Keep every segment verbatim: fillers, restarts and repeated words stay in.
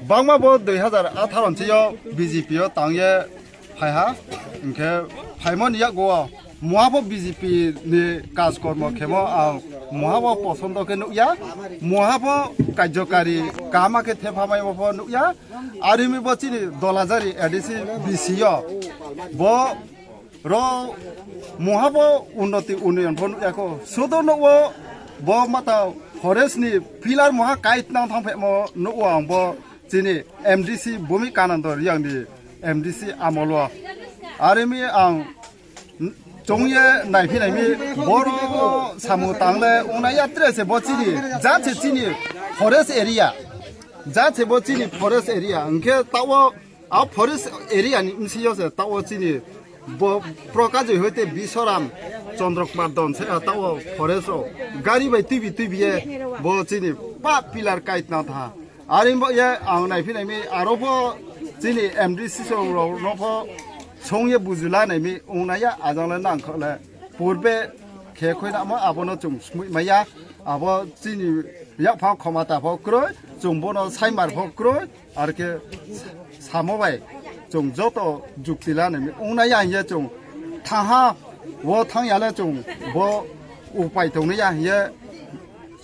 Bangma bo dui hazar atharo ni sio B J P o tangye phaiha, hinkhe phaimani yago o muha bo B J P ni kaj kormo khemo ang muha bo posondo khe nukya, muha bo karjokari kaham khe thephamai bo nukya, arimi bo chini Dolajari A D C B C o bo ro muha bo unnoti unnoyon pho nukya kho. Sudo nukwo bo mata forest ni pillar muha kait nang thang phemo nukwo ang bo chini M D C Bhumi Kanando Riyang ni M D C amolo. Arimi ang chongye naiphi naimi boro samu tangle ungnai yatre se bo chini jat se chini forest area. Jat se bo chini forest area. Hinkhe tawo a forest area ni bisi yo se tawo chini bo Prakash hoite Bisoram Chandra Kumar Don se tawo forest o gari bai tuibi tuibi ye bo chini pa pillar kait na tha. Ari bo ye ang naiphi naimi aro pho chini M D C rok no pho songye bujula naimi ungnaya ajang le nang kho le purbe khe khoi na mo abono chwng smui maya abo chini yak pha khoma ta pho kroi chwng bono saimar pho kroi. Ar khe samo bai chwng joto jukti lanai wngnai ya hinkhe chwng thaha o thang ya le chwng bo upai tongnai ya hinkhe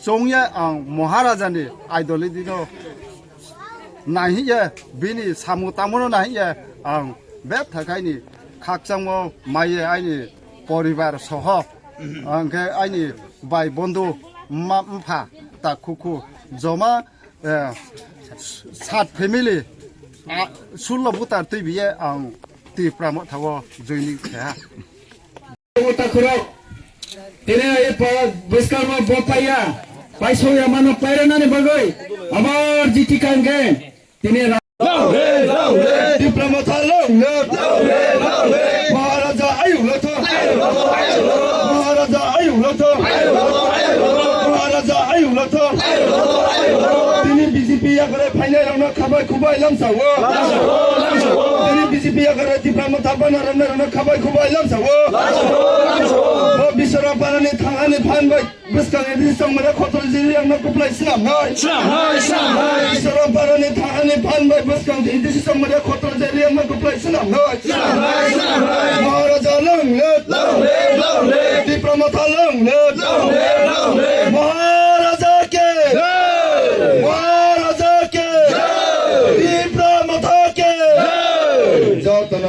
chwng ya ang Maharaja ni idol dino nai hinkhe bini samung tangmano nai hinkhe ang betha khaini khakchangmo maiye aini poribar soho hwnkhe aini bai bondhu mma mpha takhukhu joma eh, sat family, ah, sullo butar twi biye ang Tipra Motha o joining kha. Takhurok, tini ai pa bwskang ma bo paiya, paisok ya mano paira nani bagwi, amar jiti kangke, tini ra- Long live, long live. Tipra Motha long live. Long live, long live. Maharaja ayuk lathang. Ayuk lathang, ayuk lathang. Maharaja ayuk lathang. Ayuk lathang, ayuk lathang. Maharaja ayuk lathang. Ayuk lathang, ayuk lathang. Tini B J P yakare phainai rokno khabai khubai lamsao. Lamsao, lamsao. Tini B J P yakare Tipra Motha bana rokno khabai khubai lamsao. Lamsao, lamsao. Bo Biswara parani thangani phan bai. Bwskang A D C chongmani khotol jili rokno kwplai swnamnai. Swnamnai, swnamnai. Iswara parani thangani phan bai bwskang A D C chongmani khotol jili rokno kwplai swnamnai. Swnamnai, swnamnai. Maharaja long live.